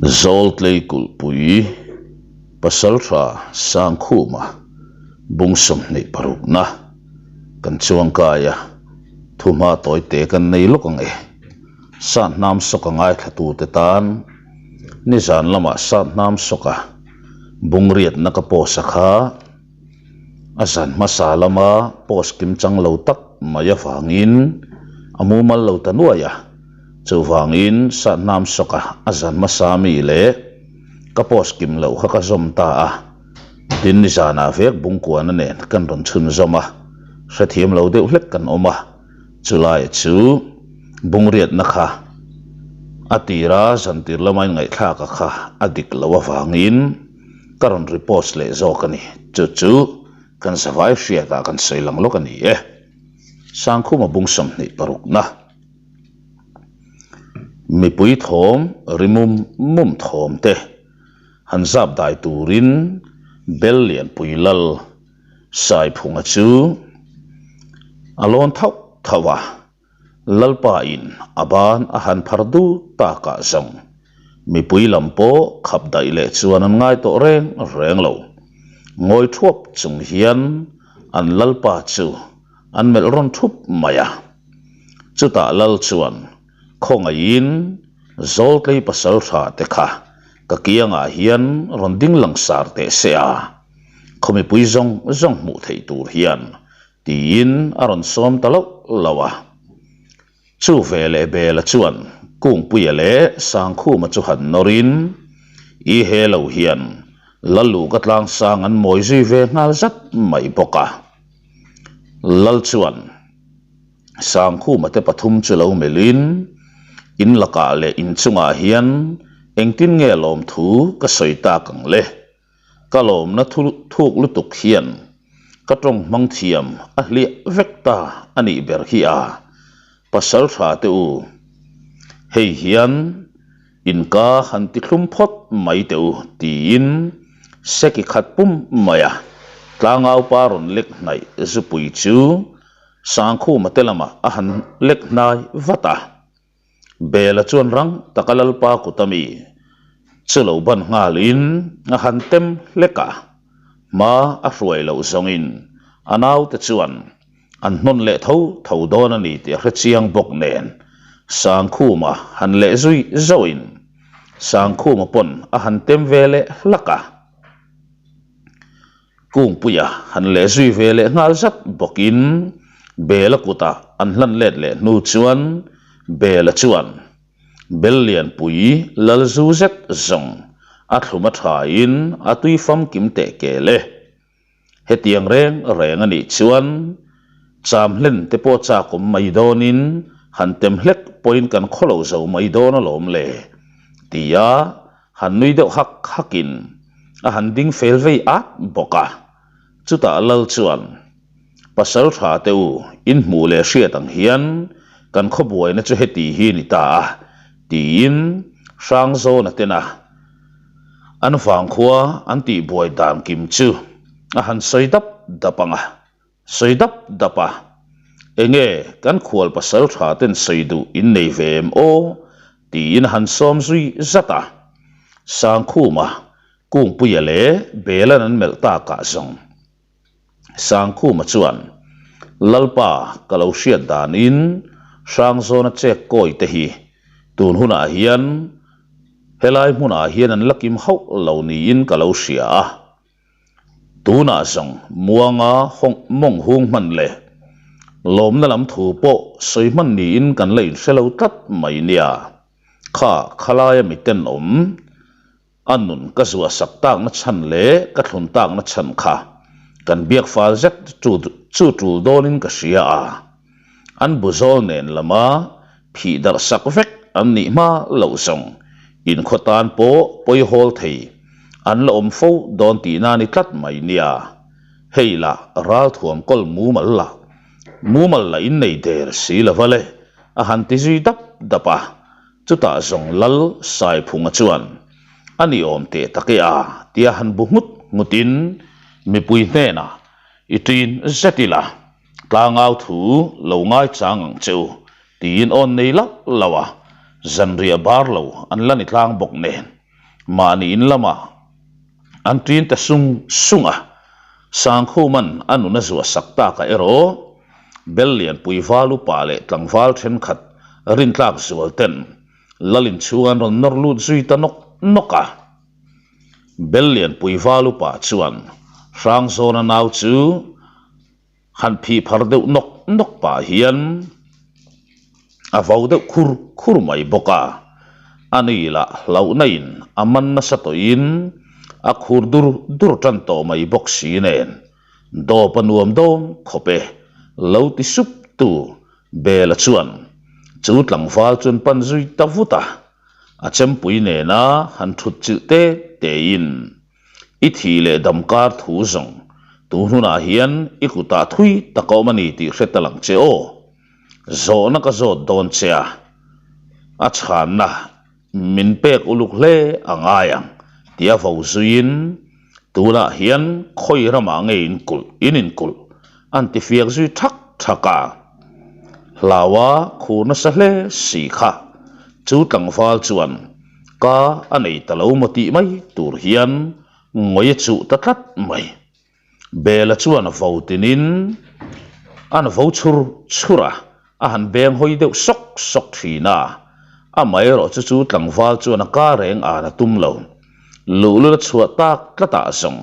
Zawltlei kulhpui Pasaltha Sangkhuma bung 26 na kan chuangkai a, thuhma tawite kan nei lawk ang e. Satnam sawka ngaithlatute tan nizan lamah Satnam sawka bungriatna ka post a kha a zan hmasa lama post kim chang lo tak mai avangin a mumal lo ta nuai a, chuvangin Satnam sawka a zan hmasa mi leh ka post kim loh kha ka zawm ta a, tin nizanah vek bungkuana nen kan rawn chhunzawm a, hrethiam lo deuh hlek kan awm a. Chulai chu bungriatna kha a tira zantir lama inngaihthlak a kha a dik loh avangin ka rawn repost leh zawk a ni. Chu chu kan zavai hriatah kan sawi lang lawk a ni e. Sangkhuma bung 26 na mipui thawm ri mum mum thawm te han zap dai turin bel lianpui lal Saiphunga chu a lawn thauh thauh a, Lalpa in a ban a han phar dut takah zawng mipui lam pawh khap daih leh chuan an ngai tawh reng reng lo. Ngawi thuap chung hian an Lalpa chu an melh rawn thup mai a. Chutah Lal chuan khawngaihin Zawltlei pasaltha te kha ka kiangah hian rawn ding langsar teh se a. Khaw mipui zawng zawng hmuh theih tur hian tiin a rawn sawm ta loh loh a. Chu ve leh Bela chuan Kungpuia leh Sangkhuma chu han nawrin, I he lo hian Lalluka tlangsang an mawi zui ve nghal zat mai bawk a. Lal chuan Sangkhuma te pathum chu lo melhin, In lakah leh in chungah hian engtin nge lawmthu ka sawi tak ang le? Ka lawmna thuk lutuk hian ka tawng hmang thiam a hliah vek ta a nih ber hi a, pasal tha te u. Hei hian inka han ti thlum phawt mai teh u tiin seki khat pum mai a, tlangaupa rawn lek hnaih zupui chu Sangkhuma te lamah a han lek hnai vat a. Bela chuan rang taka Lalpa kut a mi chu lo ban nghalin a han tem hlek a, hma a hruai loh zawngin a naute chuan an hnawn leh tho tho dawn a ni tih a hre chiang bawk nen Sangkhuma han leh zui zauhin Sangkhuma pawn a han tem ve leh hlak a. Kungpuia han leh zui ve leh nghal zat bawkin Bela kutah an hlan let leh hnu chuan Bela chuan Bel lianpui lal zu zet zawng a thlum a thain a tui famkim teh kel e. Hetiang reng reng a nih chuan cham hlen te pawh chak awm mai dawnin han tem hlek pawhin kan khawlo zo mai dawn alawm le tia Han nui deuh hak hakin a han ding fel vei at bawk a. Chutah Lal chuan, Pasal tha te u, in hmuh leh hriat ang hian kan khawbuaina chu heti hi ni ta a, tiin Hrangzawna tena an vangkhua an tihbuai dan kim chu a han sawi dap dap ang a. Sawi dap dap a, Enge kan khual pasal tha ten sawi duh in nei ve em aw? tiin a han sawm zui zat a. Sangkhuma, Kungpuia leh Belan an melh takah zawng. Sangkhuma chuan, Lalpa ka lo hriat danin Hrangzawna chek kawi te hi tun hunah hian helai hmunah hian an la kim hauh lo niin ka lo hria a. Tunah zawng muanga mawng hung hman leh lawmna lam thu pawh sawi hman niin kan la inhre lo tlat mai nia. Kha khalaia miten awm a nun ka zuah sak takna chhan leh ka thlun takna chhan kha kan biak fal zet chu tul dawnin ka hria a. An bu zawl nen lama phih darh sak vek an nih hma loh zawng inkhaw tan pawh pawi hawl thei an la awm fo dawn tihna a ni tlat mai nia. Hei lah ralthuam kawl mumal lah mumal lah in nei der si lova le a han ti zui dap dap a, chutah zawng lal Saiphunga chuan a ni awm teh tak e a tia han bu nghut nghutin mipui hnenah i ṭin zet ila. Tlangau thu lo ngaichang ang che u, tiin awn nei lauh lauh a. Zanriah bar lo an la ni tlang bawk nen mahni in lamah an ṭin ta sung sung a. Sangkhuman a nun a zuah sak takah erawh Bel lianpui val upa leh tlangval ṭhenkhat rintlak zual ten Lal inchhung an rawn nawr lut zui ta nawk nawk a. Bel lianpui val upa chuan Hrangzawna nau chu han phih phar deuh nawk nawk pah hian a vo deuh khur khur mai bawk a. A ni lah hlauhna in a man nasa tawhin a khur dur dur tan tawh mai bawk si nen dawp a nuam dawn khawp e lo ti sup tu Bela chuan chu tlangval chuan pan zui ta vut a, a chempui nena han thut chilh te tein I thih leh dam kar thu zawng tu hnunah hian i kutah thui tak a awm a ni tih hre ta lang che aw. Zawhna ka zawt dawn che a, a chhanna min pek uluk hle a ngai ang tia vo zuiin tunah hian khawi ramah nge in kulh in inkulh an ti fiak zui thak thak a. Hlaua khur nasa hle si kha chu tlangval chuan Ka a nei ta lo maw tih mai tur hian ngawi a chuh ta tlat mai. Bela chuan a vo tinin an vo chhur chhur a, a han beng hawi deuh sawk sawk thin a. Amaherawh chu chu tlangval chuan a ka reng an a tum lo. Luhlul a chhuah tak tlatah zawng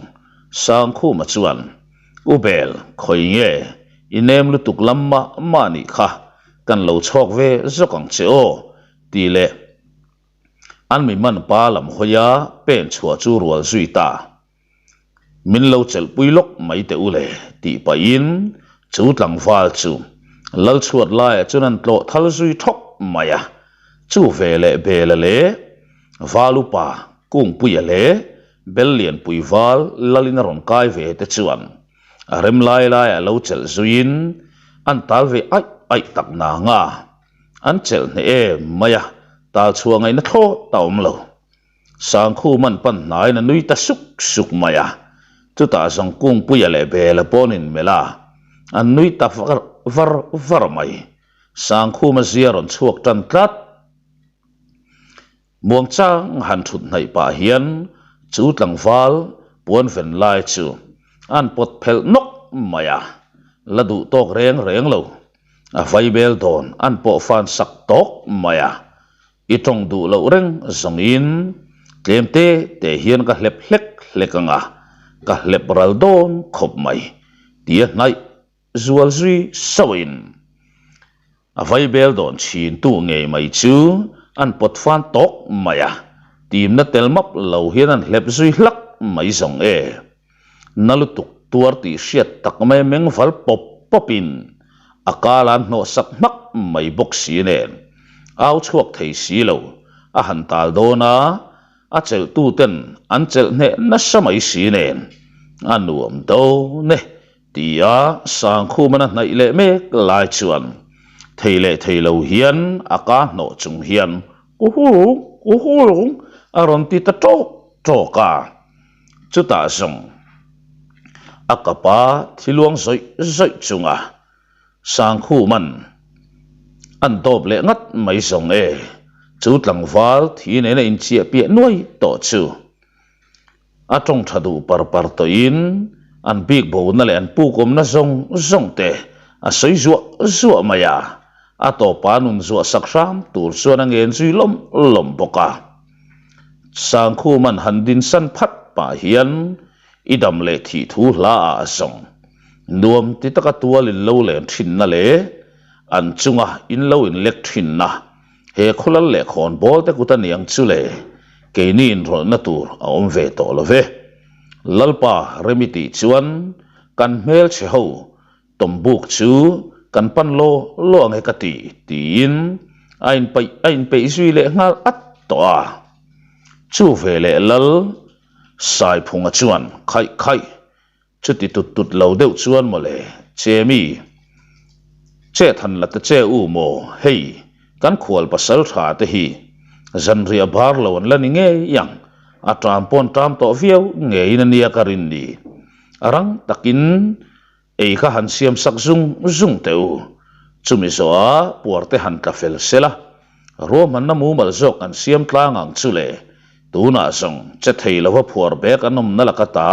Sangkhuma chuan, U Bel, khawi nge i nem lutuk lam mah mah nih kha, kan lo chhawk ve zawk ang che aw, tih leh An mi man pa lam hawia pen chhuah chu rual zui ta. Min lo chelhpui lawk mai teh u le tih pahin chu tlangval chu Lalchhuat laiah chuan an tlawh thal zui thawk mai a. Chu ve leh Bela leh Val upa Kungpuia leh Bellianpui Val Lalin a rawn kai ve te chuan a rem lai laiah lo chelh zuiin an tal ve aih aih tak nang a. An chelh hneh em mai a, tal chhuah ngaihna thlawt a awm lo. Sangkhum an pan hnaiin a nui ta suk suk mai a, chutah Zawngkungpuia leh Bela paw'n inmelh a, an nui ta var var var mai. Sangkhuma zia rawn chhuak tan tlat. Muangchang han thut hnaih pah hian chu tlangval puan ven lai chu an pawt phelh nawk mai a, la duh tawk reng reng lo. A vaibel dawn an pawh fan sak tawk mai a, i tawng duh loh reng zawngin tlem te te hian ka hlep hlek hlek ang a, ka hlep ral dawn khawp mai tia hnaih Zual zui sauhin a vaibel dawn chhin tu ngei mai chu an pawt fan tawk mai a, timna tel map lo hian an hlep zui hlak mai zawng e. Na lutuk tuar tih hriat tak mai meng val pawp pawpin a kal an hnawh sak hmak mai bawk si nen au chhuak thei si lo a han tal dawn a, A chelhtuten an chelh hneh nasa mai si nen a nuam dawn e tia Sangkhuman a hnaih leh mek lai chuan thei leh thei lo hian a ka hnawh chung hian Kuhulung kuhulung a rawn ti ta tawk tawk a. Chutah zawng a kapa thiluang zawih zawih chunga Sangkhuman an dawp leh ngat mai zawng e, chu tlangval thi nena inchiah piah nuai tawh chu a tawng tha duh par par tawhin an bik bona leh an puk awmna zawng zawng te a sawi zuah zuah mai a, a tawpa nun zuah sak hram tur chuan a ngen zui lawm lawm bawk a. Sangkhuman han dinsan phat pah hian I dam leh thih thu hla ah a zawng. Nuam ti taka tual in lo len thinna leh an chunga in lo in lek thinna he khawlal leh khawnbawl te kut a niang chu le keini inrawlhna tur a awm ve tawh lo ve. Lalpa rem i tih chuan kan hmelchhe ho Tawmbuk chu kan pan law law ang e ka ti, tiin a inpaih a inpeih zui leh nghal at tawh a. Chu ve leh lal Saiphunga chuan khaih khaih chuti tut tut lo deuh chuan mawle Chemi, che than la ta che u maw hei kan khual pasal tha te hi zanriah bar lo an la ni ngei ang, a ṭam pawn ṭam tawh viau ngeiin a nia ka rin ni. A rang takin Ei kha han siam sak zung zung teh u. Chumi zawha puar te han tla fel sel a. Ruahmanna mumal zawk kan siam tlang ang chu le, tunah zawng che thei lova phuar bek an awmna laka ta,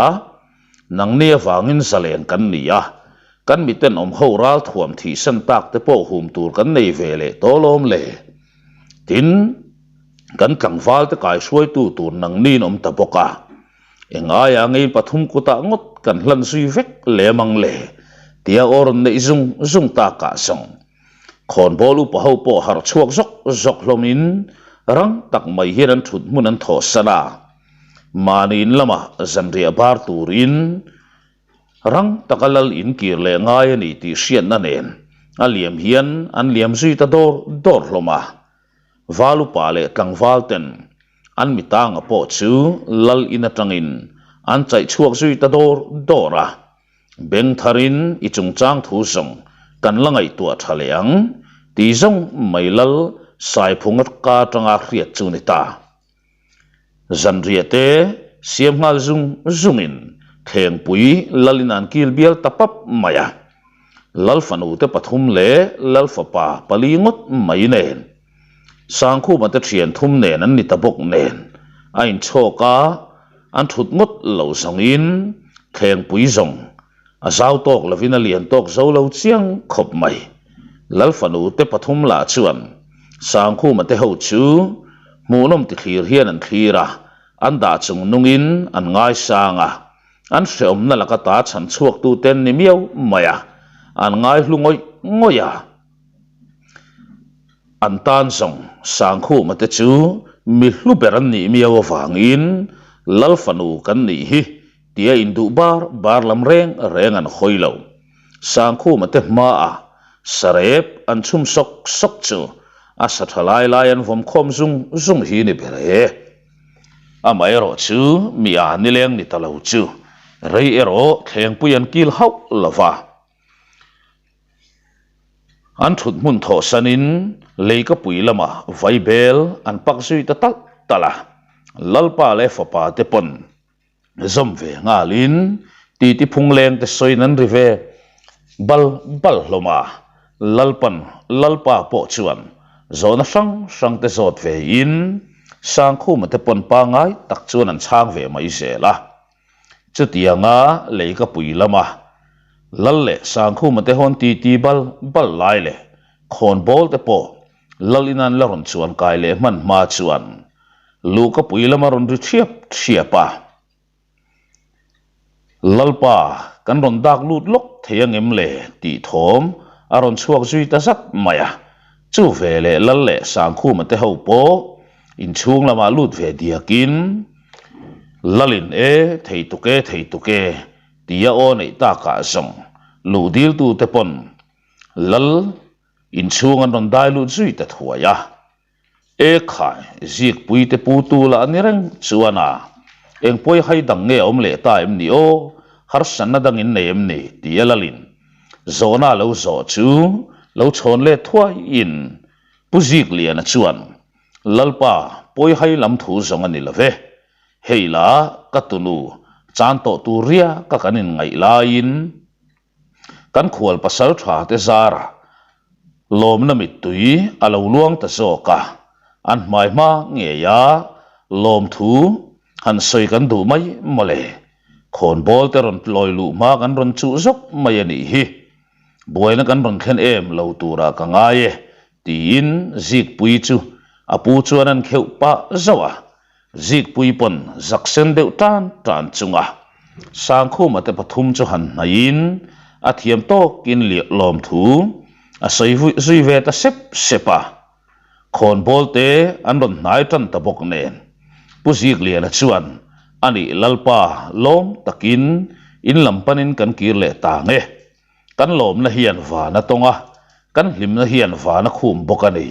nangni avangin zalen kan ni a, kan miten awm ho ralthuam thihsan tak te pawh hum tur kan nei ve leh tawh lawm le. Tin, kan tlangval te kaihruaitu tur nangniin awm ta bawk a. Eng aia ngei pathum kutah ngawt kan hlan zui vek lem ang le? tia aw rawn neih zung zung takah zawng khawnbawl upa ho pawh harh chhuak zawk zawk hlawmin rang tak mai hian an thut hmun an thawhsan a. Mahni in lamah zanriah bar turin rang taka lal in kir leh ngai a ni tih hriatna nen a liam hian an liam zui ta dawr dawr hlawm a. Val upa leh tlangval ten An mitanga pawh chu lal in atangin an chaih chhuak zui ta dawr dawr a, beng tharin i chungchang thu zawng kan la ngaihtuah tha leh ang tih zawng mai lal Saiphunga ka atanga hriat chu ni ta. Zanriah te siam nghal zung zungin thlengpui lal in an kil bial ta pap mai a, lal fanu te pathum leh lal fapa pali ngawt mai nen. Sangkhuma te thian thum nen an ni ta bawk nen a inchhawk a, an thut ngawt lo zawngin thlengpui zawng a zau tawk lovin a lian tawk zo lo chiang khawp mai. Lal fanu te pathum lah chuan Sangkhuma te ho chu hmuhnawm ti thlir hian an thlir a, an dah chung nungin an ngaisang a, an hrehawmna laka ta chhan chhuaktu te an ni miau mai a, an ngaihlu ngawih ngawih a. An tan zawng Sangkhuma te chu mi hlu ber an nih miau avangin Lal fanu kan nih hi tia induh bar bar lam reng reng an hawi lo. Sangkhuma te hmaah sarep an chhum sawk sawk chu a sa tha lai lai an vawm khawm zung zung hi ni ber e. Amaherawh chu mi a nileng ni ta lo chu rei erawh thlengpui an kil hauh lo va. An thut hmun thawhsanin leikapui lamah vaibel an pak zui ta talh talh a, Lalpa leh fapa te pawn zawm ve nghalin titi phungleng te sawiin an ri ve bal bal hlawm a, Lalpan Lalpa pawh chuan zawhna hrang hrang te zawt ve in Sangkhuma te pawn pangngai tak chuan an chhang ve mai zel a. Chutianga leikapui lama Lal leh Sangkhuma te hawn titi bal bal lai leh khawnbawl te pawh Lal in an la rawn chuan kai leh hman hma chuan luhkapui lama rawn ri thiap thiap a. Lalpa kan rawn dak lut lawk thei angem le tih thawm a rawn chhuak zui ta zat mai a. Chu ve leh Lal leh Sangkhuma te ho pawh inchhung lamah lut ve diakin Lalin e, thei tuk e, thei tuk e, tia aw neih takah zawng luh diltute pawn Lal inchhung an rawn dai lut zui ta thuai a. E khai, Zikpui te putu lah a ni reng chuan a, eng pawi hai dang nge a awm leh ta em ni aw, harsatna dang in nei em ni? tia Lalin zawhna a lo zawh chu lo chhawn let thuaiin Pu Zikliana chuan Lalpa, pawi hai lam thu zawng a ni lo ve. Hei la, ka tunu, chan tawh tur riak a kan inngaih laiin kan khual pasal tha te zarah lawmna mittui a lo luang ta zawk a, an hmai hma ngei a lawmthu han sawi kan duh mai mawle. Khawnbawl te rawn lawi luh hma kan rawn chuh zawk mai a nih hi. Buaina kan rawn thlen em lo turah ka ngai e, tiin Zikpuii chu a pu chuan an kheuh pah zauh a. Zikpuii pawn zak sen deuh tan tan chunga Sangkhuma te pathum chu han hnaihin a thiam tawkin lawmthu a sawi zui ve ta sep sep a. Khawnbawl te an rawn hnai tan ta bawk nen Pu Zikliana chuan a nih Lalpa lawm takin in lam panin kan kir leh ta nge. Kan lawmna hian van a tawng a, kan hlimna hian van a khum bawk a ni.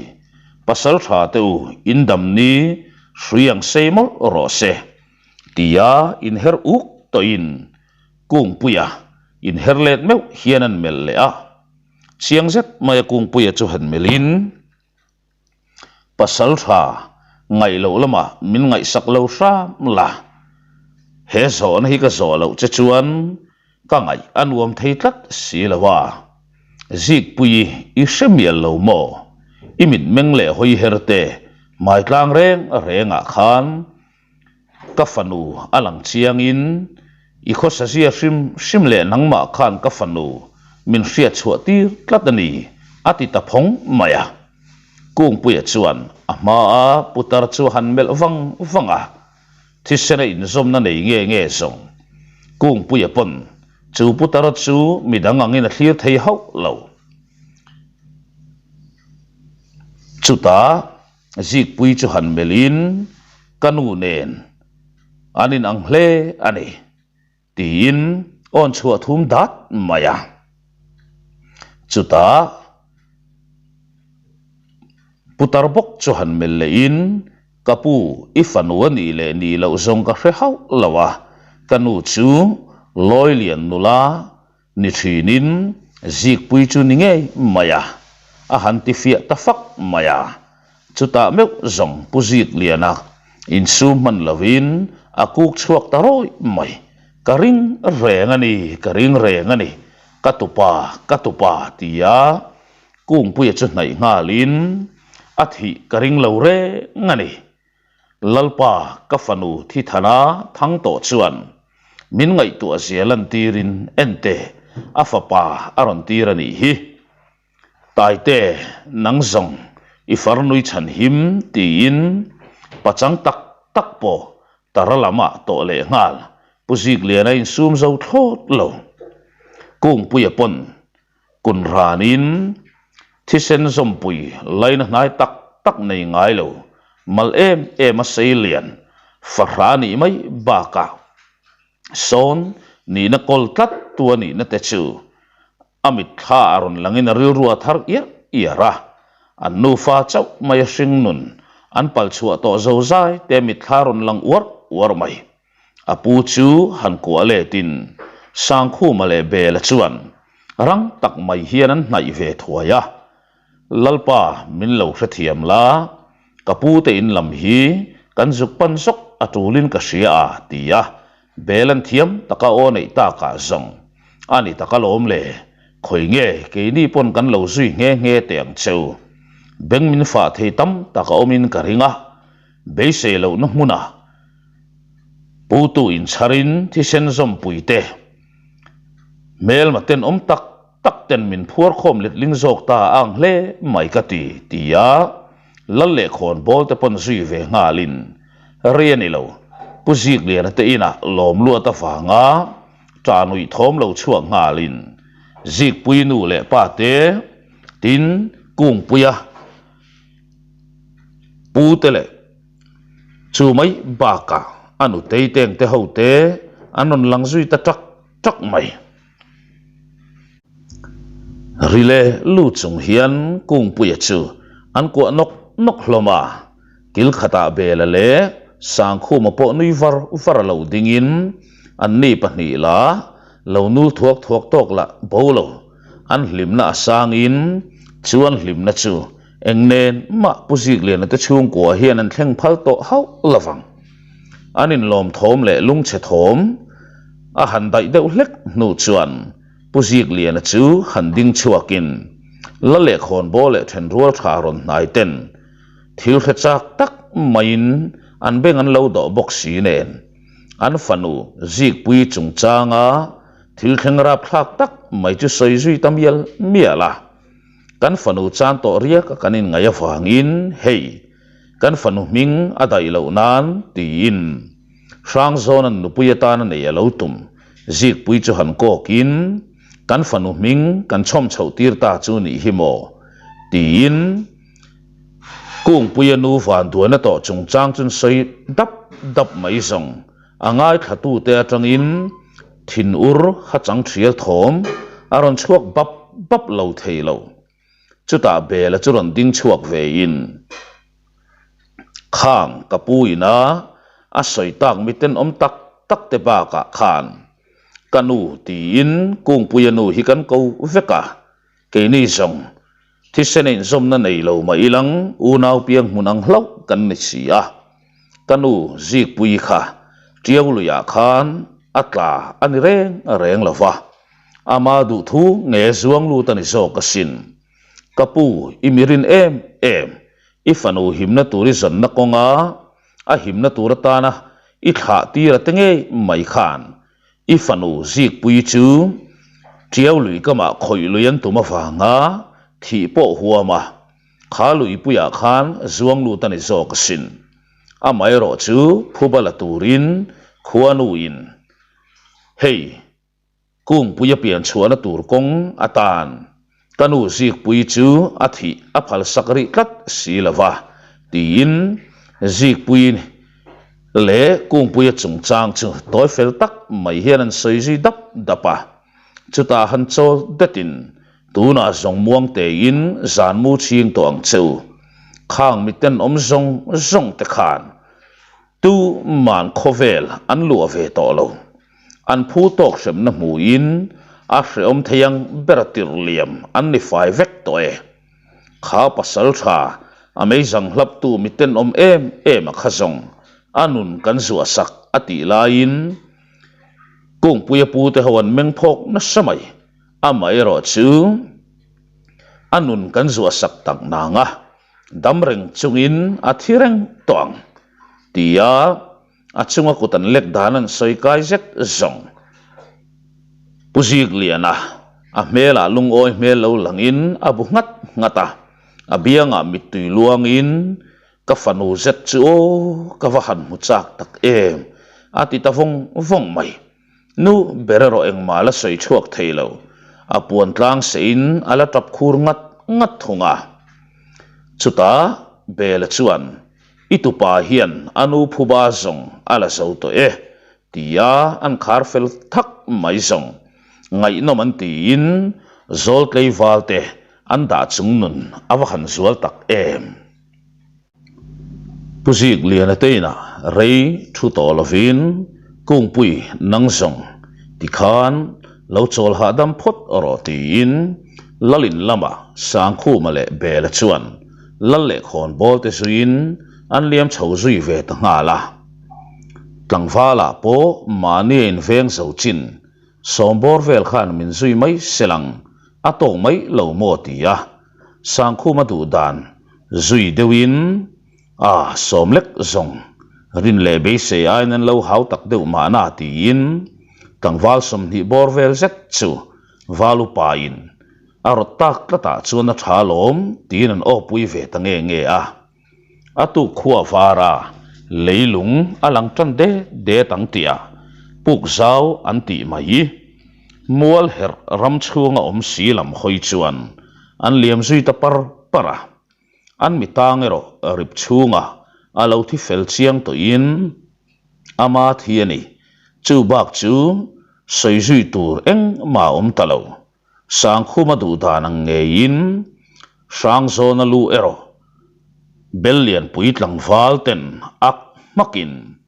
Pasal tha te u in dam ni hrui ang sei mawlh rawh se tia inher uk tawhin Kungpuia inher let meuh hian an melh leh a. Chiang zet mai a Kungpuia chu han melhin Pasal tha ngaih loh lamah min ngaihsak lo hram la, he zawhna hi ka zawh loh che chuan ka ngaih a nuam thei tlat si lo a, Zikpuii i hre mial lo maw? I mitmeng leh hawi her te hmai tlang reng rengah khan ka fanu a lang chiangin i khawsa zia hrim hrim leh nangmah khan ka fanu min hriat chhuah tir tlat a ni, a ti ta phawng mai a. Kungpuia chuan a hmaa putar chu a han melh vang vang a. Thisena inzawmna nei nge nge zawng Kungpuia pawn chu putar chu midang angin a thlir thei hauh lo. Chutah Zikpui chu han melhin ka nu nen an inang hle a ni. Tiin awn chhuah thum dat mai a. Chutah putar bawk chu han melh lehin, Ka pu, i fanu a nih leh nih loh zawng ka hre hauh lo a, ka nu chu Lawilian nula Ni thinin Zikpui chu ni ngei mai a, a han ti fiah ta fak mai a. Chutah meuh zawng Pu Zikliana insum hman lovin a kuk chhuak ta rawih mai. Ka ring reng a ni, ka ring reng a ni, ka tupa, ka tupa tia Kungpuia chu hnaih nghalin a thih ka ring lo reng a ni. Lalpa, ka fanu Thithana thang tawh chuan min ngaihtuah zia lantirin ente a fapa a rawn tir a nih hi. Taite, nang zawng i farnui chhan him tiin pachang tak tak pawh tara lamah tawh leh nghal Pu Zikliana insum zo thlawt lo. Kungpuia pawn Kun ranin thisen zawmpui laina hnai tak tak nei ngai lo, mal em em a sei lian fahra nih mai bakah sawn nihna kawl tlat tu a nihna te chu a mitthla a rawn langin a rilru a thar iar iar a, an nufa chauh mai a hring nun an pal chhuah tawh zozai te mitthla a rawn lang uar uar mai. A pu chu han kuah letin Sangkhuma leh Bela chuan rang tak mai hian an hnaih ve thuai a, Lalpa min lo hrethiam la, ka pu te in lam hi kan zuk pan zawk a tulin ka hria a ti a, Bela'n thiam taka aw neih takah zawng a ni tak alawm le, khawi nge keini pawn kan lo zui nghe nghe teh ang cheu, beng min fah thei tam tak a awmin ka ring a, beisei lohna hmunah Putu inchharin thisen zawmpui te, hmelma tenawm tak tak ten min phuar khawm letling zawk ta a ang hle mai ka ti, ti a lal leh khawnbawl te pawn zui ve nghalin ri a ni lo. Pu Zikliana te inah lawm luat avanga ṭah nuih thawm lo chhuak nghalin Zikpui nu leh pa te tin Kungpuia pu te leh Chu mai bakah a nutei teng te ho te an rawn lang zui ta tak tak mai. Rile lu chung hian Kungpuia chu an kuah nawk nawk hlawm a, kil khatah Bela leh Sangkhuma pawh nui var var a lo dingin anni pahnih la lo nul thuak thuak tawk lah bo lo. An hlimna a sangin chu an hlimna chu Eng nen mah Pu Zikliana te chhungkua hian an thleng phal tawh hauh lo vang. An inlawm thawm leh lungchhe thawm a han daih deuh hlek hnu chuan Pu Zikliana chu han ding chhuakin la leh khawnbawl leh thenrual tha rawn hnai ten thil hre chak tak maiin an beng an lo dawh bawk si nen an fanu Zikpuii chungchanga thil thleng rapthlak tak mai chu sawi zui ta mial mial a. Kan fanu chan tawh riak a kan inngaih avangin hei, kan fanu hming a daih loh nan tiin Hrangzawna'n nupui atana nei a lo tum Zikpui chu han kawkin kan fanu hming kan chhawm chhoh tir ta chu nih hi maw tiin Kungpuia nu vanduaina tawh chungchang chun sawi dap dap mai zawng A ngaithlatute atangin thinur hachang thial thawm a rawn chhuak bap bap lo thei lo. Chutah Bela chu rawn ding chhuak vein, Khang ka pu ina a sawi tak mi tenawm tak tak te bakah khan ka nu tiin Kungpuia nu hi kan ko vek a, keini zawng Thisen a inzawmna nei lo mah ilang unau piang hmun ang hlauh kan ni si a. Ka nu Zikpuii kha Tiau luiah khan a tla a ni reng reng lo va, ama duhthu nge zuang lut a ni zawk asin. Ka pu, i mi rin em em, i fanu himna tur i zawnna kawnga a himna tur atana i thlah tir a te ngei mai khan i fanu Zikpuii chu Tiau lui kamah khawih lui an tum avanga thih pawh huam a, kha luipuiah khan zuang lut a ni zawk asin. Amaherawh chu phuba la turin khuanuin hei Kungpui a pian chhuahna tur kawng atan ka nu Zikpuii chu a thih a phalsak rih tlat si lo va, tiin Zikpuii leh Kungpuia chungchang chu tawi fel tak mai hian an sawi zui dap dap a. Chutah han chaw detin tunah zawng muang tein zan mu chhing tawh ang che u. Khang miten awm zawng zawng te khan tuman khawvel an luah ve tawh lo. An phu tawk hremna hmuin a hrehawm thei ang ber a tirh liam an ni fai vek tawh e. Kha pasal tha a meizang hlaptu mi tenawm em em a kha zawng a nun kan zuah sak a tih laiin Kungpuia pute ho an meng phawk nasa mai. Amaherawh chu a nun kan zuah sak tak nang a, dam reng chungin a thi reng tawh ang tia A chunga kut an lek dan an sawi kai zet zawng. Pu Zikliana, a hmelah lungawi hmel lo langin a bu nghat nghat a, a biangah mittui luangin, Ka fanu zet chu aw, ka va han hmu chak tak em, a ti ta vawng vawng mai. Nu ber erawh engmah la sawi chhuak thei lo, a puan tlang seiin a la tap khur ngat ngat thung a. Chutah Bela chuan I tupa hian a nu phuba zawng a la zo tawh e, tia an khar fel thak mai zawng. Ngaihnawm an tiin Zawltlei valte an dah chung nun a va han zual tak em. Pu Zikliana te inah rei thu tawh lovin Kungpui nang zawng tikhan lo chawl hahdam phawt rawh tiin Lalin lamah Sangkhuma leh Bela chuan Lal leh khawnbawl te zuiin an liam chho zui ve ta nghal a. Tlangvalah pawh mahni a inveng zo chin sawmbawr vel khan min zui mai se lang a tawk mai lo maw ti a, Sangkhuma duh dan zui deuhin a sawm lek zawng rin leh beisei aiin an lo hau tak deuh mahna tiin tlangval 20 bawr vel zet chu val upain A rawt tak tlatah chuan a tha lawm tiin an awpui ve ta nge nge a. A tuk khua var a, leilung a lang tan det det ang tih a, puk zau an tih mai. Mual herh ram chhunga awm si lam hawi chuan an liam zui ta par par a. An mi tang erawh rip chhunga a lo thi fel chiang tawhin ama thi a ni. Chu bak chu sawi zui tur engmah a awm ta lo. Sangkhuma duh dan ang ngeiin Hrangzawna lu erawh Bellianpui tlangval ten ak hmakin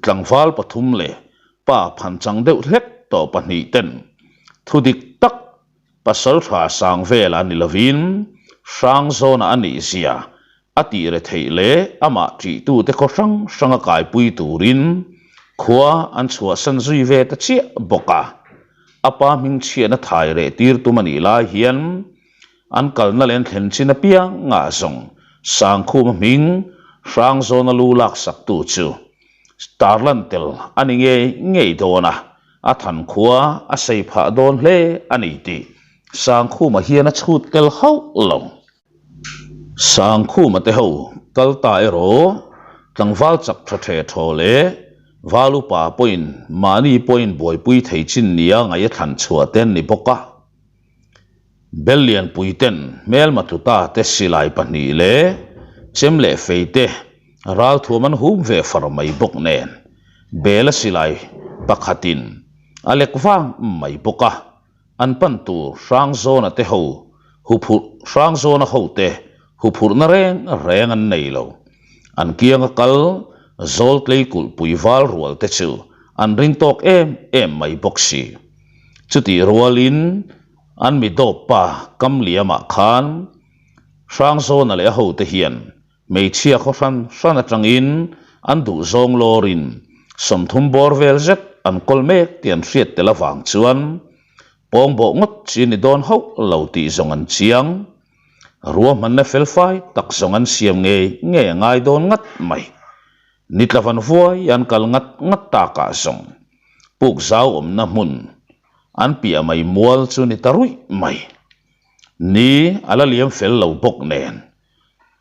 tlangval pathum leh pa phanchang deuh hlek tawh pahnih ten thu dik tak pasaltha sang vela ni lovin Hrangzawna a nih zia a tih re theih leh amah ṭihtute khaw hrang hranga kaipui turin khua an chhuahsan zui ve ta chiah bawk a. A pa hmingchhiatna thai reh tir tum a nih lai hian an kalna leh an thlen chin apiangah zawng Sangkhuma hming Hrangzawna lu laksaktu chu tarlan tel a ni ngei ngei dawn a, a than khua a sei phah dawn hle a ni tih Sangkhuma hian a chhut tel hauh lo. Sangkhuma te ho kal ta erawh tlangval chak tha the thaw leh val upa pawhin mahni pawhin buaipui thei chin nia ngaih a thlan chhuah te an ni bawk a. Bellianpui ten hmelma tluta te silai pahnih leh chem leh fei te ralthuam an hum ve far mai bawk nen bela silai pakhatin a lek vang mai bawk a. An pan tur Hrangzawna te ho huphurh Hrangzawna ho te huphurhna reng reng an nei lo. An kianga kal Zawltlei kulhpui val rual te chu an ring tawk em em mai bawk si. Chutih rualin an mi dawp pa Kamliamah khan Hrangzawna leh a hote hian Hmeichhia khaw hran hran atangin an duhzawng lawrin 30 bawr vel zet an kawl mek tih an hriat tel avang chuan pawngbawh ngawt chi ni dawn hauh lo tih zawng an chiang. Ruahmanna felfai tak zawng an siam ngei ngei a ngai dawn ngat mai. Nitla van vuai an kal ngat ngat takah zawng puk zau awmna hmun an piah mai mual chu ni ta ruih mai. Ni a la liam fel lo bawk nen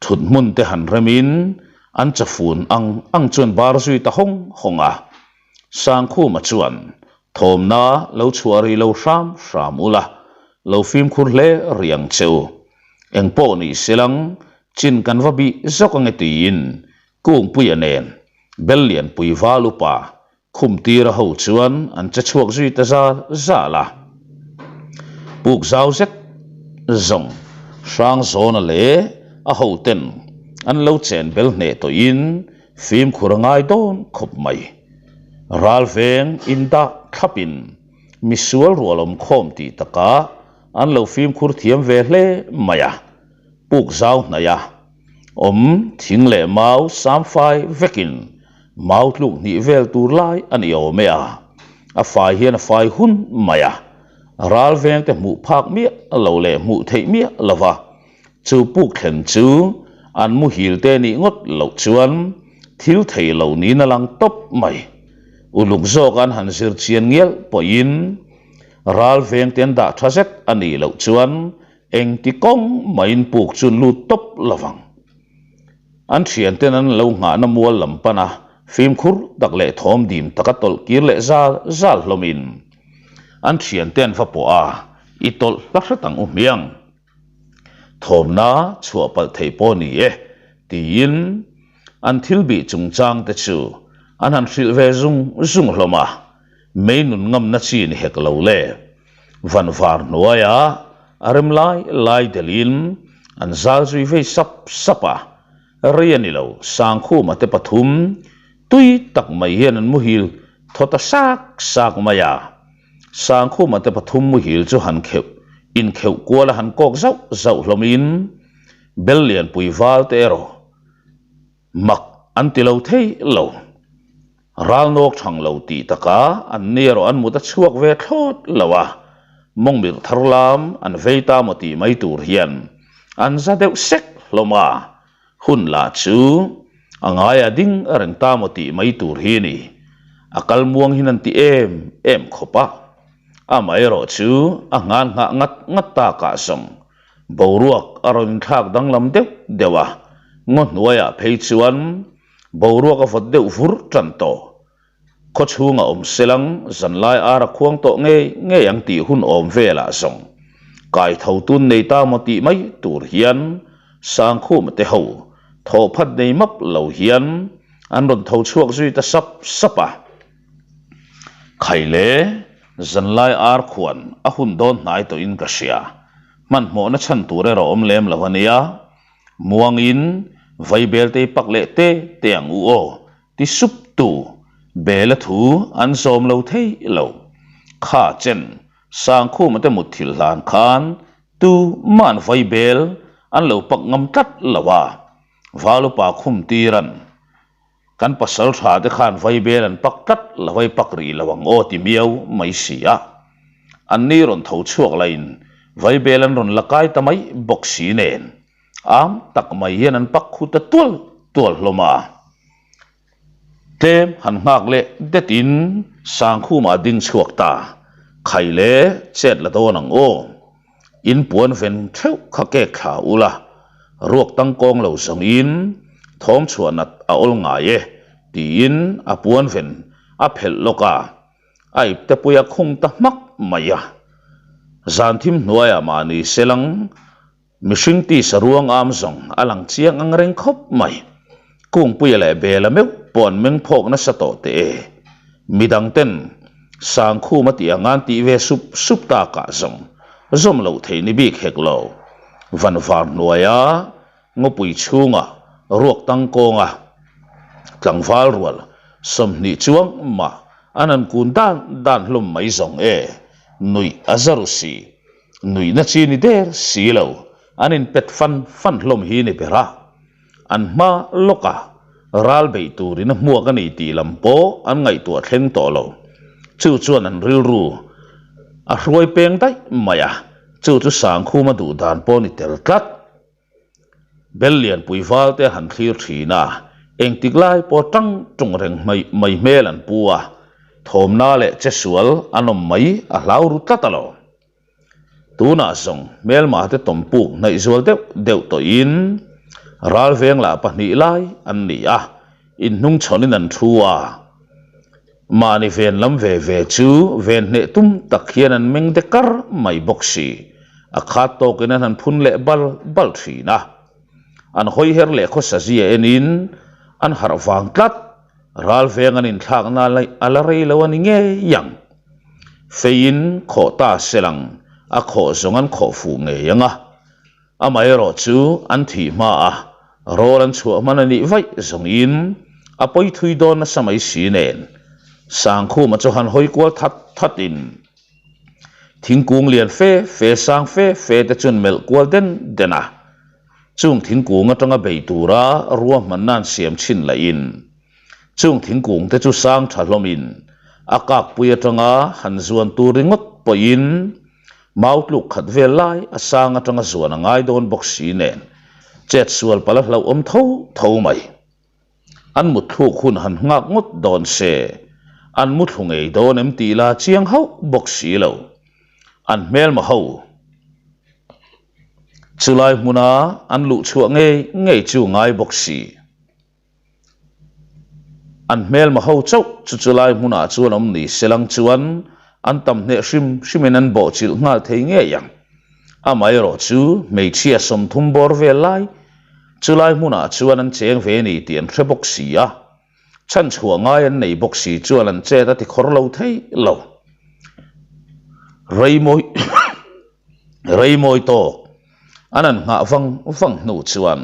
thut hmun te han remin an chafun ang ang chuan bar zui ta hawng hawng a. Sangkhuma chuan thawmna lo chhuah rih lo hram hram ula, lo fimkhur hle rih ang che u. Engpawh nih silang chin kan va bih zawk ange tiin Kungpuia nen Bellianpui val upa Khumtira ho chuan an che chhuak zui ta zal zal a. Puk zau zet zawng Hrangzawna leh a hoten an lo chen bel hneh tawhin fimkhur a ngai dawn khawp mai. Ral veng indah thlapin misual rual awm khawm tih takah an lo fimkhur thiam ve hle mai a. Puk zau hnaih a. Awm thing leh mau samfai vekin mau tluk hnih vel tur lai a ni awm e a, a fai hian a fai hun mai a, ral vengte hmuh phak miah lo leh hmuh theih miah lo va, chu puk thlen chu an muhil te nih ngawt loh chuan thil thei lo niin a lang tawp mai. Uluk zawk an han zir chian ngial pawhin ral vengte an dah tha zet a nih loh chuan Engti kawng maiin puk chu lut tawp lo vang. An thianten an lo nghahna mual lam pan a, fimkhur tak leh thawm dim taka tawlh kir leh zal zal hlawmin an thiante an va pawh a, I tawlh hla hret ang u hmiang. Thawmna chhuah palh thei pawh ni e, tiin an thil bih chungchang te chu an han hrilh ve zung zung hlawm a, mei nun ngamna chi ni hek lo le. Vanvar hnuaia a rem lai lai delhin an zal zui vei sap sap a, rei a ni lo, Sangkhuma te pathum tui tak mai hian an muhil thaw ta sak sak mai a. Sangkhuma te pathum muhil chu han kheuh inkheuh kual a han kawk zauh zauh hlawmin Bellianpui val te erawh Mak an ti lo thei lo. Ral nawk thang lo tih takah an ni erawh an mut a chhuak ve thlawt lo a, mawngmirh thar lam an vei ta maw tih mai tur hian an za deuh sek hlawm a, hun lah chu a ngaia ding reng ta maw tih mai tur hi ni. A kal muang hin an ti em em khawp a, amaherawh chu a ngan nghah ngat ngat takah zawng Boruak a rawn inthlak danglam deuh deuh a, ngaw hnuaiah phei chuan boruak a vawt deuh vur tan tawh. Khaw chhunga awm selang zanlai ar a khuang tawh ngei ngei ang tih hun awm velah zawng kaitho tun nei ta maw tih mai tur hian Sangkhuma te ho thawh phat nei map lo hian an rawn tho chhuak zui ta sap sap a. Khaile zanlai ar khuan a hun dawn hnai tawhin ka hria. Hmanhmawhna chhan tur erawh awm lem lo a nia. Muangin vaibel te i pak leh te te ang u aw, ti sup tu Bela thu an zawm lo thei lo. Kha chen Sangkhuma te mutthilh hlan khan tu man vaibel an lo pak ngam tlat lo a, Valupa khum tiran Kan pasal tha te khan vaibel an pak tlat lo vai pak rih lo ang aw ti miau mai si a. An ni rawn tho chhuak lahin vaibel an rawn la kai ta mai bawk si nen am tak mai hian an pak khu ta tual tual hlawm a. Tlem han nghak leh det in Sangkhuma a ding chhuak ta, Khai le chet la dawn ang aw. In puan ven theuh kha kek thla ula, ruak tangkawng lo zawngin thawm chhuah nat a awl ngai e, tiin a puan ven a phelh lawk a, a ipte pui a khung ta hmak mai a. Zan thim hnuaiah mahni selang Mihring tisa ruang am zawng a lang chiang ang reng khawp mai. Kungpuia leh Bela meuh pawh an meng phawk nasa tawh teh e. Midang ten Sangkhum a tih ang an tih ve sup sup takah zawng zawm loh theih ni bik hek lo. Vanvar hnuaia ngawpui chhunga ruak tangkawnga tlangval rual 20 chuang mah an han kun dan dan hlawm mai zawng e. Nuih a za ru si. Nuihna chi ni der si lo, an inpet fan fan hlawm hi ni ber a. An hma lawka ral beih turin a hmuak a ni tih lam pawh an ngaihtuah thleng tawh lo. Chu chuan an rilru a hruai peng daih mai a, chu chu Sangkhuma duh dan pawh ni tel tlat. Bel lianpui val te a han thlir thin a, engtik lai pawh tang tung reng mai hmel an pu a, thawmna leh che sual an awm mai a hlau ru tlat alawm. Tunah zawng hmelma te tawmpuk hnaih zual deuh deuh tawhin ral veng lah pahnih lai an ni a, inhnung chhawnin an thu a. Mahni ven lam ve ve chu ven hneh tum tak hian an meng de kar mai bawk si, a khat tawkin an han phun leh bal bal thin a. An hawi her leh khawsa zia enin an harh vang tlat, ral veng an inthlakna a la rei lo a ni ngei ang. Feiin khawh ta selang a khawh zawng an khawh fuh ngei ang a, amaherawh chu an thih hma a rawl an chhuah hman a nih vaih zawngin a pawi thui dawn nasa mai si nen Sangkhuma chu han hawi kual that that in thingkung lian fe fe sang fe fe te chuan melh kual den den a, chung thingkung atanga bei tura ruahmanna an siam chhin lahin Chung thingkung te chu sang tha hlawmin a kakpui atanga han zuan tur ringawt pawhin mau tluk khat vel lai a sang atanga zuan a ngai dawn bawk si nen chet sual palh a hlauhawm tho tho mai. An mutthluk hun han nghak ngawt dawn se an muthlu ngei dawn em tih la chiang hauh bawk si lo. An hmelma ho chulai hmuna an luhchhuah ngei ngei chu ngai bawk si. An hmelma ho chauh chu chulai hmunah chuan awm ni se lang chuan an tam hneh hrim hrimin an bawhchilh nghal thei ngei ang. Amaherawh chu hmeichhia 30 bawr vel lai chulai hmunah chuan an cheng ve ni tih an hre bawk si a, chhanchhuah ngai an nei bawk si chuan an chet a tikhawr lo thei lo. Reimawi Reimawi tawk an an nghah vang vang hnu chuan.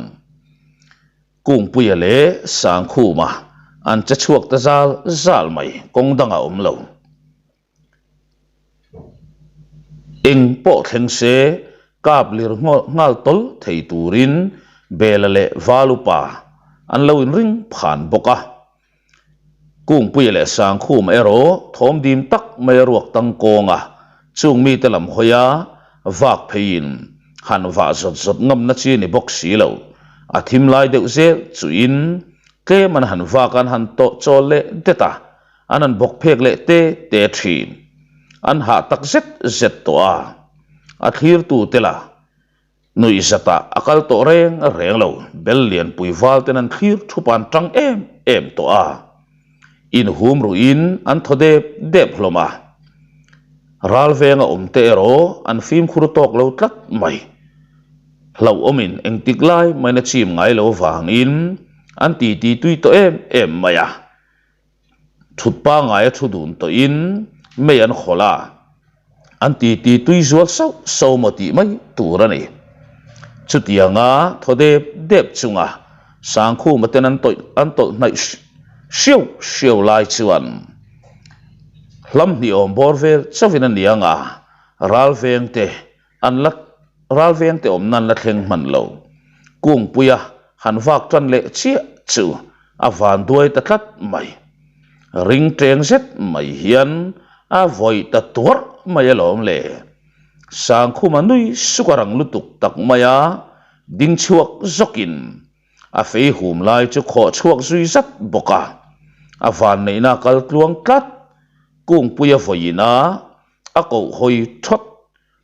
Kungpuia leh Sangkhuma an che chhuak ta zal zal mai, kawng dang a awm lo. Eng pawh thleng se kap lir nghal tawlh thei turin Bela leh Valupa an lo inring phan bawk a. Kungpuia leh Sangkhum erawh thawm dim tak mai a ruak tang kawng a, chung mite lam hawi a vak pheiin han vah zawt zawt ngamna chi ni bawk si lo. A thim lai deuh zel chuin tlem an han vak an han tawh chawl leh det a, an han bawk phek leh te te thin. An hah tak zet zet tawh a, a thlirtute lah Nuih zatah a kal tawh reng reng lo, bel lianpui val ten an thlir thup an tang em em tawh a, inhum ruhin an thaw dep dep hlawm a. Ral venga awm te erawh an fimkhur tawk lo tlat mai. Hlauhawmin engtik lai maina chim ngai lo vangin an titi tui tawh em em mai a. Thut pangai a thu dun tawhin mei an khawlh a, an titi tui zual sauh sauh maw tih mai tur a ni. Chutianga thaw dep dep chunga Sangkhuma ten an tawih an tawlh hnaih hriau hriau lai chuan hlam hnih awm bawr vel chauhin a niang a, ral veng te An la ral veng te awmna an la thleng hman lo. Kungpuia han vak tan leh chiah chu a van duai ta tlat mai. Ring teng zet mai hian a vawih ta tuarh mai alawm le. Sangkhuma nui suk a rang lutuk tak mai a, ding chhuak zawkin a fei hum lai chu khawh chhuak zui zat bawk a. A vanneihna a kal tluang tlat. Kungpuia vawiin a a koh hawi thawt.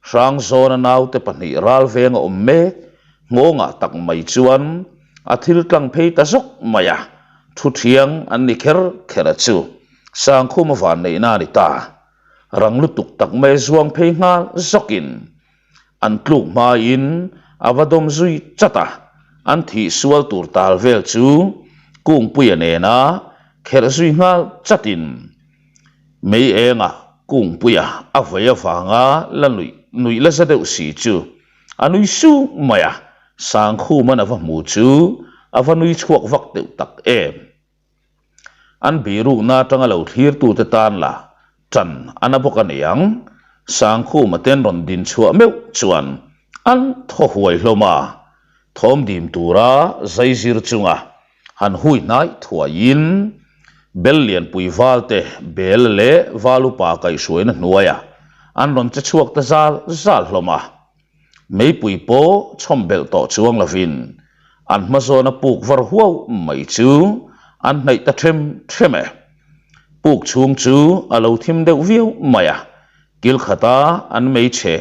Hrangzawna naute pahnih ral veng a awm mek, nghawngah tak mai chuan a thil tlang phei ta zawk mai a, thu thiang an ni kher kher a chu Sangkhuma vanneihna a ni ta. Rang lutuk tak mai zuang phei nghal zawkin an tluk hmain a va dawm zui chat a, an thih sual tur tal vel chu Kungpuia nena kherh zui nghal chatin Mei engah Kungpuia a vawi avanga la nuih nuih la za deuh si chu a nui suk mai a, Sangkhuman a va hmu chu a va nui chhuak vak deuh tak em. An birukna atanga lo thlirtute tan la ṭan a na bawk a ni ang, Sangkhuma ten rawn din chhuah meuh chuan an thaw huai hlawm a, thawm dim tura zaizir chunga Han hui hnai thuaiin Bel lianpui valte Bel leh Val upa kaihhruaina hnuaiah an rawn che chhuak ta zal zal hlawm a. Meipui pawh chhawm belh tawh chuang lovin An hma zawna puk var huau mai chu an hnaih ta them them e. Puk chhung chu a lo thim deuh viau mai a, kil khata an meichhe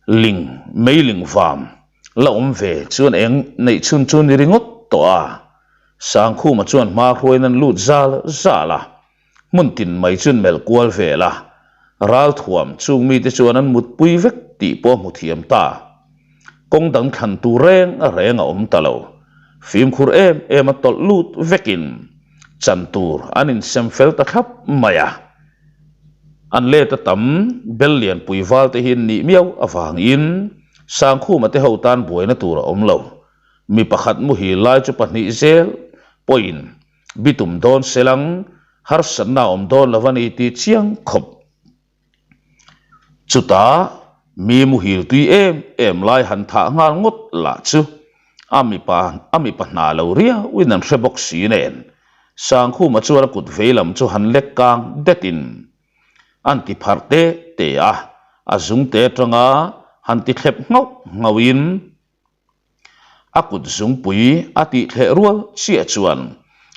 ling meiling vam la awm ve chuan eng neih chhun chu ni ringawt tawh a. Sangkhuma chuan hma hruaiin an lut zal zal a, hmun tin mai chuan melh kual vel a, ralthuam chung mite chuan an mutpui vek tih pawh a hmu thiam ta. Kawng dang thlan tur reng reng a awm ta lo. Fimkhur em em a tawlh lut vekin chan tur an insem fel ta thlap mai a. An let a tam bel lianpui val te hi an nih miau avangin Sangkhuma te ho tan buaina tur a awm lo. Mi pakhat muhil lai chu pahnih zel pawhin bitum dawn selang harsatna a awm dawn lo a ni tih chiang khawp. Chutah mi muhil tui em em lai han thah nghal ngawt lah chu a mipa a mipa hna lo riauin an hre bawk si nen Sangkhuma chuan a kut vei lam chu han lek kang detin an ti pharh te te a, a zungte atanga han ti thlep nghauh nghauhin A kut zungpui a tih thleh rual chiah chuan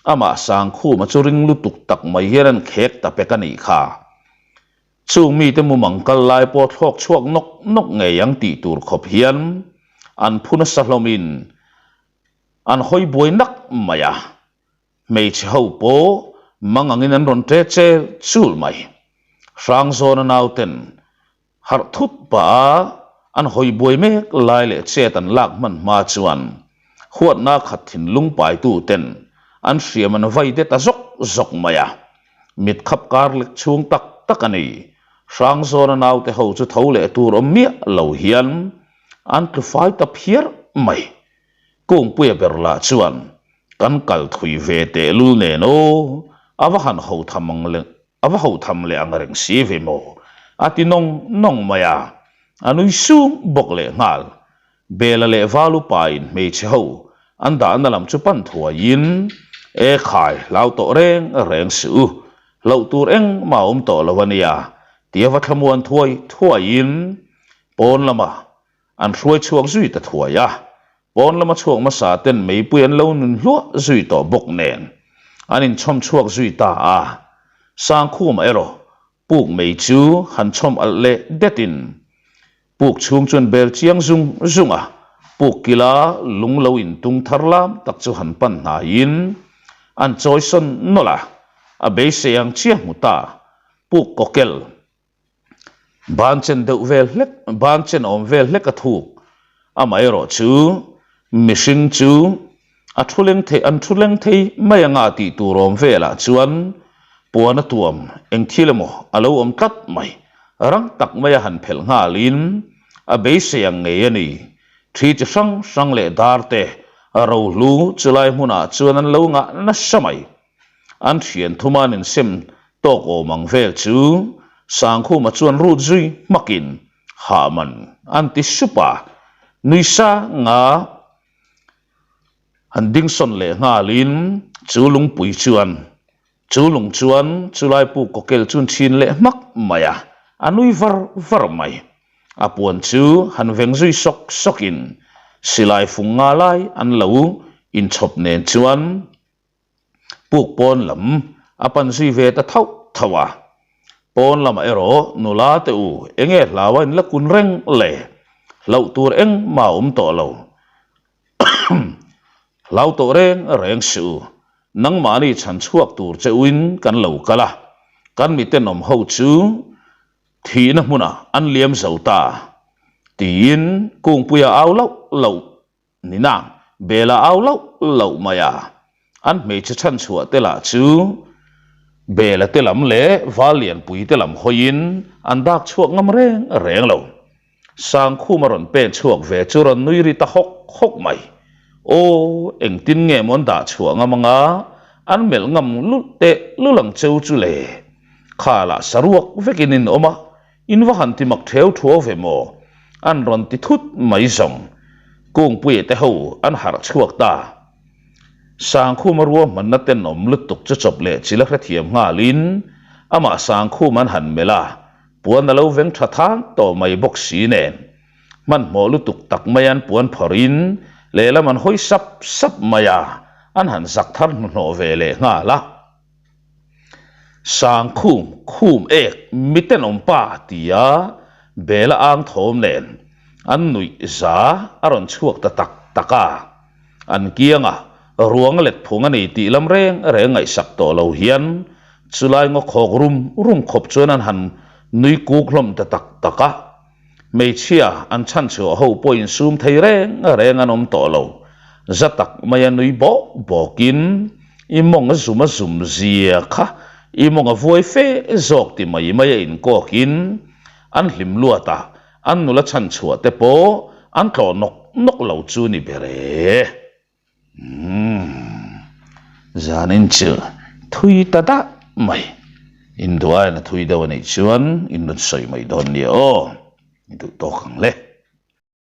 amah Sangkhuma chu ring lutuk tak mai hian an khek ta pek a nih kha. Chung mite mumang kal lai pawh thlawk chhuak nawk nawk ngei ang tih tur khawp hian an phu nasa hlawmin an hawi buai nak mai a. Hmeichhe ho pawh mang angin an rawn ṭe chel chul mai. Hrangzawna nauten Harh thut pah a an hawi buai mek lai leh chet an lak hman hma chuan huatna khat thinlung paitu ten an hriam an vai de ta zawk zawk mai a. Mit khap kar lek chhung tak tak a ni. Hrangzawna naute ho chu tho leh tur awm miah lo hian an tlu fai ta phiar mai. Kungpuia ber lah chuan kan kal thui ve tehlul nen aw, a va han ho tham ang le. A va ho tham leh ang reng si ve maw? A ti nawng nawng mai a, a nui sung bawk leh nghal. Bela leh Valu pain hmeichhe ho an dahna lam chu pan thuaiin, E khai, hlau tawh reng reng suh u, hlauh tur engmah a awm tawh lo a nia, tia va thlamuan thuai thuaiin pawn lamah An hruai chhuak zui ta thuai a, pawn lama chhuak hmasa ten meipui an lo nun hluah zui tawh bawk nen an inchhawm chhuak zui ta a. Sangkhuma erawh puk mei chu han chhawm alh leh detin puk chhung chuan bel chiang zung zung a, puk kila lung lo intung thar lam tak chu han pan hnaiin an chawi sawn nawlh a, a beisei ang chiah hmu ta puk kawkel Ban chen deuh vel hlek, ban chen awm vel hlek a thuk. Amaherawh chu mihring chu a thu leng thei, an thu leng thei mai anga tih tur awm velah chuan puan a tuam eng thil emaw a lo awm tlat mai. Rang tak maia han phelh nghalin a beisei ang ngei a ni. Thi chi hrang hrang leh dar te rohlu chulai hmunah chuan an lo ngah nasa mai. An thian thuma an insem tawk awm ang vel chu Sangkhuma chuan rut zui hmakin hah man an ti sup a, nui sanga han ding sawn leh nghalin chu lungpui chuan chu lung chuan chulai puk kawkel chu an chhin leh hmak mai a, a nui var var mai. A puan chu han veng zui sawk sawkin silai fung nga lai an lo inchhawp nen chuan Puk pawn lam a pan zui ve ta thauh thauh a, pawn lamah erawh nula te u enge hlau a inla kun reng le, hlauh tur engmah a awm tawh lo, hlau tawh reng reng suh u, nangmahni chhan chhuak tur che uin kan lo kal a, kan mitenawm ho chu thihna hmunah an liam zo ta tiin Kungpuia au lauh lauh Nina, Bela au loh loh mai a, an hmeichhe chhan chhuah te lah chu Bela te lam leh Vallianpui te lam hawiin an dak chhuak ngam reng reng lo. Sangkhuma rawn pen chhuak ve chu rawn nui ri ta hawk hawk mai. Aw, engtin nge maw an dah chhuah ngam anga an melh ngam lulh teh lul ang cheu chu le. Kha lah saruak vekin in awm a, In va han ti mak theu thuau ve maw? An rawn ti thut mai zawng. Kungpuia te ho an harh chhuak ta. Sangkhuma ruahmanna tenawm lutuk chu chawp leh chil a hrethiam nghalin amah Sangkhuma an han melh a, puan a lo veng tha thang tawh mai bawk si nen. Hmanhmawh lutuk tak mai an puan phawrhin Lehlam an hawi sap sap mai a, an han zak thar hnuhnawh ve leh nghal a. Sangkhum khum ek mitenawm pa tia Bela ang thawm nen an nuih za a rawn chhuak ta tak tak a. An kianga ruang a let phung a ni tih lam reng reng ngaihsak tawh lo hian chulai ngaw khawk rum rum khawp chuan an han nui kuk hlawm ta tak tak a. Hmeichhia an chhanchhuah ho pawh insum thei reng reng an awm tawh lo. Za tak maia nui bawk bawkin i mawng a zum a zum zia kha i mawng a vuai fe zawk ti mai mai a inkawkin an hlim luat a, an nula chhanchhuah te pawh an tlawh nawk nawk lo chu ni ber e. Umm, zanin chu thui ta dah mai. Induain a thui deuh a nih chuan in rawn sawi mai dawn nia aw, i duh tawk ang le.